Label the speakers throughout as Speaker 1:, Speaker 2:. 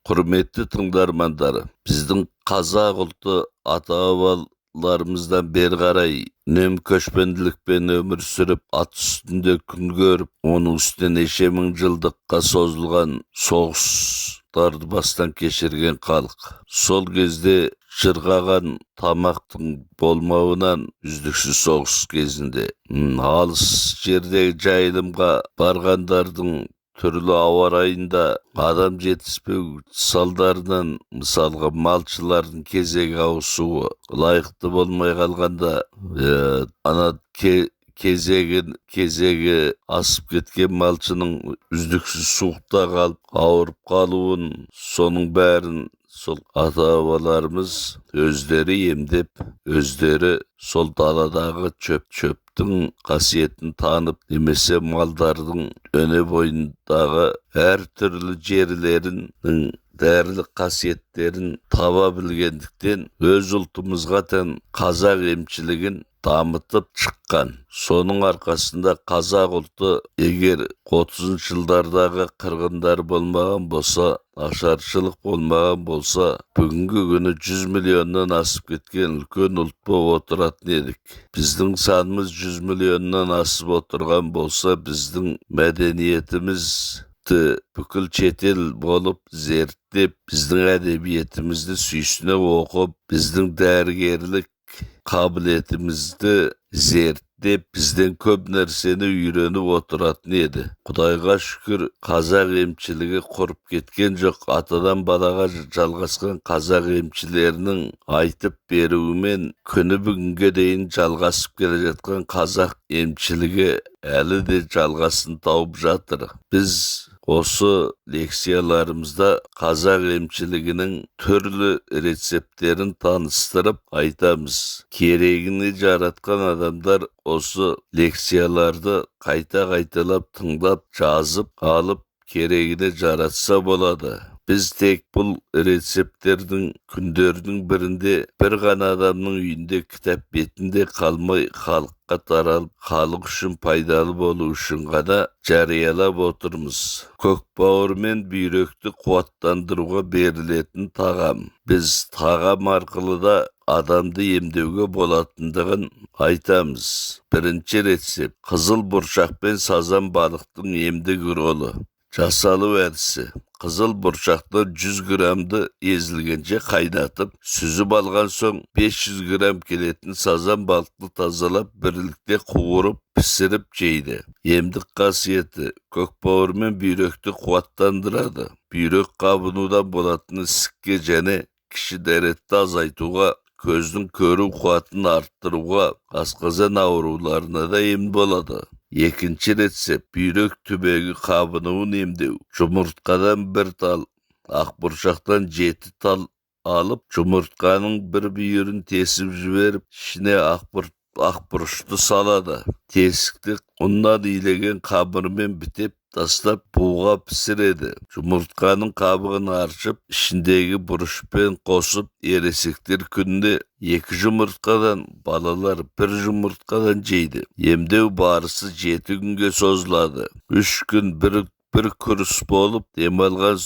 Speaker 1: Құрметті тыңдармандар, біздің қазақ ұлты ата-бабаларымыздан бері қарай үнемі көшпенділікпен өмір сүріп, ат үстінде күн көріп, оның үстіне неше мың жылдыққа созылған соғыстарды бастан кешірген халық. Сол кезде жырғаған тамақтың болмауынан үздіксіз соғыс кезінде алыс жердегі жайылымға барғандардың түрлі ауа райында адам жетіспеу салдарынан, мысалға, малшылардың кезегі ауысуы лайықты болмай қалғанда, ана кезегі асып кеткен малшының үздіксіз суықта қалып, ауырып қалуын, соның бәрін сол ата-бабаларымыз өздері емдеп, өздері сол даладағы шөптің қасиетін танып, немесе малдардың өне бойындағы әртүрлі жерлерінің дәрілік қасиеттерін таба білгендіктен, өз ұлтымызға тән қазақ емшілігін дамытып шыққан. Соның арқасында қазақ ұлты, егер 30 жылдардағы қырғындар болмаған болса, ашаршылық болмаған болса, бүгінгі күні 100 миллионнан асып кеткен үлкен ұлт болып отыратын едік. Біздің санымыз 100 миллионнан асып отырған болса, біздің мәдениетіміз бүкіл шетел болып зерттеп, біздің әдебиетімізді сүйсіне оқып, біздің дәрігерлік қабілетімізді зерттеп, бізден көп нәрсені үйреніп отыратын еді. Құдайға шүкір, қазақ емшілігі құрып кеткен жоқ. Атадан балаға жалғасқан қазақ емшілерінің айтып беруімен күні бүгінге дейін жалғасып келе жатқан қазақ емшілігі әлі де жалғасын тауып жатыр. Біз осы лекцияларымызда қазақ емшілігінің түрлі рецепттерін таныстырып айтамыз. Керегіне жаратқан адамдар осы лекцияларды қайта-қайталап тыңдап, жазып алып, керегіне жаратса болады. Біз тек бұл рецепттердің күндердің бірінде бір ғана адамның үйінде кітап бетінде қалмай, халыққа таралып, халық үшін пайдалы болу үшін ғана жариялап отырмыз. Көкбауыр мен бүйректі қуаттандыруға берілетін тағам. Біз тағам арқылы да адамды емдеуге болатындығын айтамыз. Бірінші рецепт: қызыл бұршақ пен сазан балықтың емдік ролі. Жасалу әдісі: қызыл бұршақты 100 граммды езілгенше қайнатып, сүзіп алған соң 500 грамм келетін сазан балықты тазалап, бірлікте қуырып, пісіріп жейді. Емдік қасиеті: көкбауыр мен бүйректі қуаттандырады. Бүйрек қабынудан болатын ісікке және кіші дәретті азайтуға, көздің көру қуатын арттыруға, асқазан ауруларына да ем болады. Екінші рецепт: бүйрек түбегі қабынуын емдеу. Жұмыртқадан бір тал, ақ бұршақтан 7 тал алып, жұмыртқаның бір бүйірін тесіп жіберіп, ішіне ақ бұрышты салады. Тесікті ұннан илеген қамырмен бітеп тастап, буға пісіреді. Жұмыртқаның қабығын аршып, ішіндегі бұрышпен қосып, ересектер күніне 2 жұмыртқадан, балалар 1 жұмыртқадан жейді. Емдеу барысы 7 күнге созылады. 3 күн бір курс болып, демалған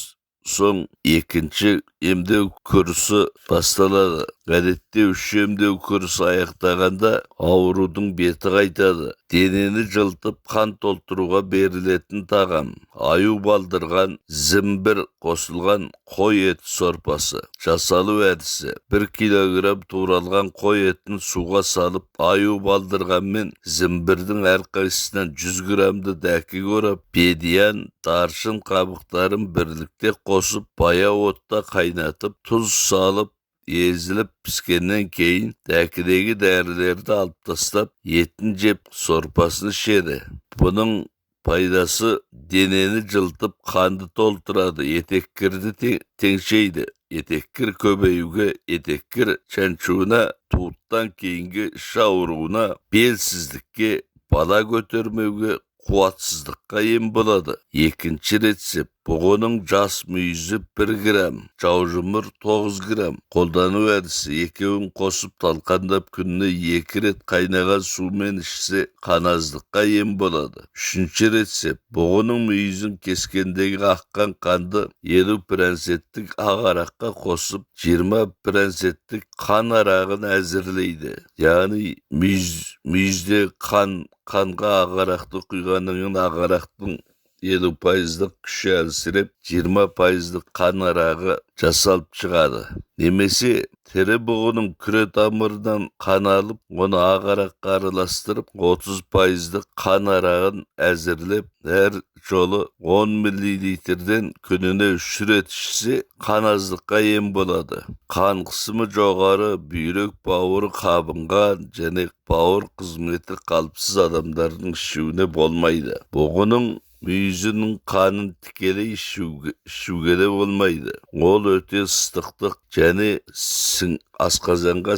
Speaker 1: соң екінші емдеу курсы басталады. Әдетте 3 емдеу курсы аяқтағанда аурудың беті қайтады. Денені жылытып, қан толтыруға берілетін тағам: аю балдырған, зімбір қосылған қой еті сорпасы. Жасалу әдісі: 1 килограмм туралған қой етін суға салып, аю балдырған мен зімбірдің әрқайсысынан 100 граммды дәкеге орап, бедиян, даршын қабықтарын бірлікте қосып, баяу отта қайнатып, тұз салып, езіліп піскеннен кейін дәкедегі дәрілерді алып тастап, етін жеп, сорпасын ішеді. Бұның пайдасы: денені жылытып, қанды толтырады, етеккірді теңшейді, етеккір көбеюге, етеккір шаншуына, туыттан кейінгі іш ауруына, белсіздікке, бала көтермеуге, қуатсыздыққа ем болады. Екінші рецепт: Бұғының жас мүйізі 1 грамм, жаужұмыр 9 грамм. Қолдану әдісі: екеуін қосып талқандап, күніне 2 рет қайнаған сумен ішсе, қаназдыққа ем болады. Үшінші рецепт. Бұғының мүйізін кескендегі аққан қанды 50%-тік ақ араққа қосып, 20%-тік қан арағын әзірлейді. Яғни мүйізде қанға ақ арақты құйғаннан кейін ақ арақтың 50%-лық күші әлсіреп, 20%-лық қан арағы жасалып шығады. Немесе тірі бұғының күре тамырынан қан алып, оны ақ араққа араластырып, 30%-лық қан арағын әзірлеп, әр жолы 10 миллилитрден күніне 3 рет ішсе, қан аздыққа ем болады. Қан қысымы жоғары, бүйрек, бауыры қабынған және бауыр қызметі қалыпсыз адамдардың ішуіне болмайды. Бұғының мүйізінің қанын тікелей ішуге де болмайды. Ол өте ыстықтық және асқазанға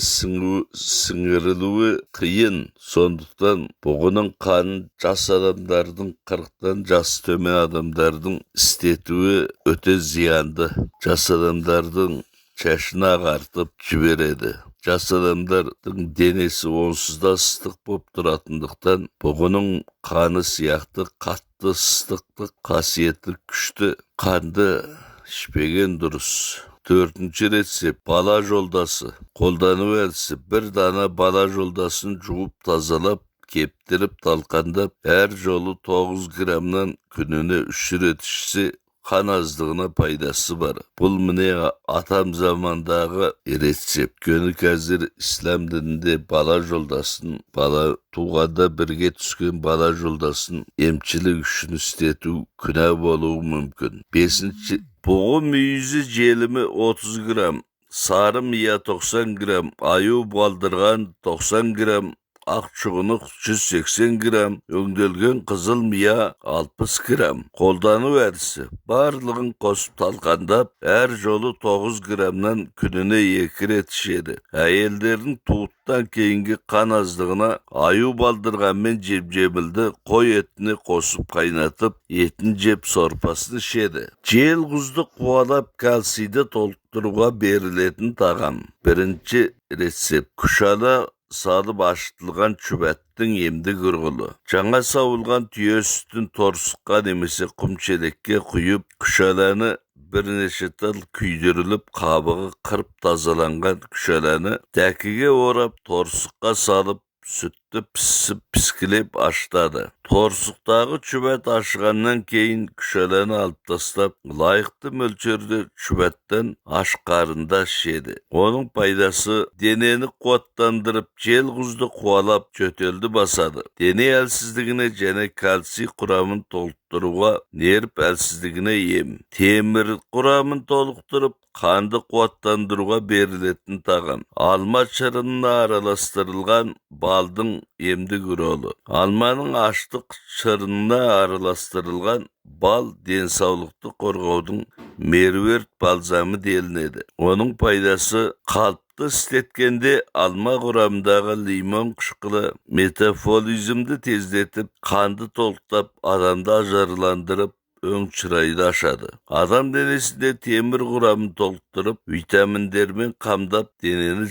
Speaker 1: сіңірілуі қиын. Сондықтан бұғының қанын жас адамдардың, 40-тан жасы төмен адамдардың істетуі өте зиянды. Жас адамдардың шашын ағартып жібереді. Жас адамдардың денесі онсыз да ыстық боп тұратындықтан, бұғының қаны сияқты қатты ыстықтық қасиеті күшті қанды ішпеген дұрыс. Төртінші рецепт. Бала жолдасы. Қолдану әдісі: бір дана бала жолдасын жуып, тазалап, кептіріп, талқандап, әр жолы 9 граммнан күніне 3 рет ішсе, қан аздығына пайдасы бар. Бұл міне атам замандағы рецепт. Өйткені қазір ислам дінінде бала жолдасын, бала туғанда бірге түскен бала жолдасын емшілік үшін істету күнә болуы мүмкін. Бесінші, бұғы мүйізі желімі 30 грамм, сары мия 90 грамм, аю балдырған 90 грамм, ақ шұғынық 180 грамм, өңделген қызыл мия 60 грамм. Қолдану әдісі: барлығын қосып талқандап, әр жолы 9 граммнан күніне 2 рет ішеді. Әйелдердің туыттан кейінгі қан аздығына аю балдырғанмен жемжемілді қой етіне қосып қайнатып, етін жеп, сорпасын ішеді. Жел құзды қуалап, кальцийді толықтыруға берілетін тағам. Бірінші рецепт. Күшала салып ашытылған шүбәттің емдік ұрғылы. Жаңа сауылған түйе сүтін торсыққа немесе құм шелекке құйып, күшаланы бірнеше тал күйдіріліп, қабығы қырып тазаланған күшаланы дәкіге орап, торсыққа салып, сүтті пісіп піскілеп ашытады. Торсықтағы шүбәт ашығаннан кейін күшаланы алып тастап, лайықты мөлшерде шүбәттен аш қарында ішеді. Оның пайдасы: денені қуаттандырып, жел құзды қуалап, жөтелді басады. Дене әлсіздігіне және кальций құрамын толықтыруға, нерв әлсіздігіне ем. Темір құрамын толықтырып, қанды қуаттандыруға берілетін тағам. Алма шырынына араластырылған балдың емдік ролі. Алманың аштық шырынына араластырылған бал денсаулықты қорғаудың меруерт бальзамы делінеді. Оның пайдасы: қалыпты істеткенде алма құрамындағы лимон қышқылы метаболизмді тездетіп, қанды толықтап, адамды ажарландырып, өң шырайды ашады. Адам денесінде темір құрамын толықтырып, витаминдермен қамдап, денені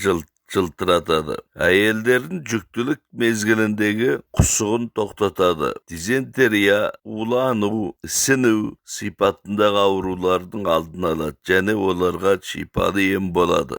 Speaker 1: жылтыратады. Әйелдердің жүктілік мезгіліндегі құсығын тоқтатады. Дизентерия, улану, ісіну сипатындағы аурулардың алдын алады және оларға шипалы ем болады.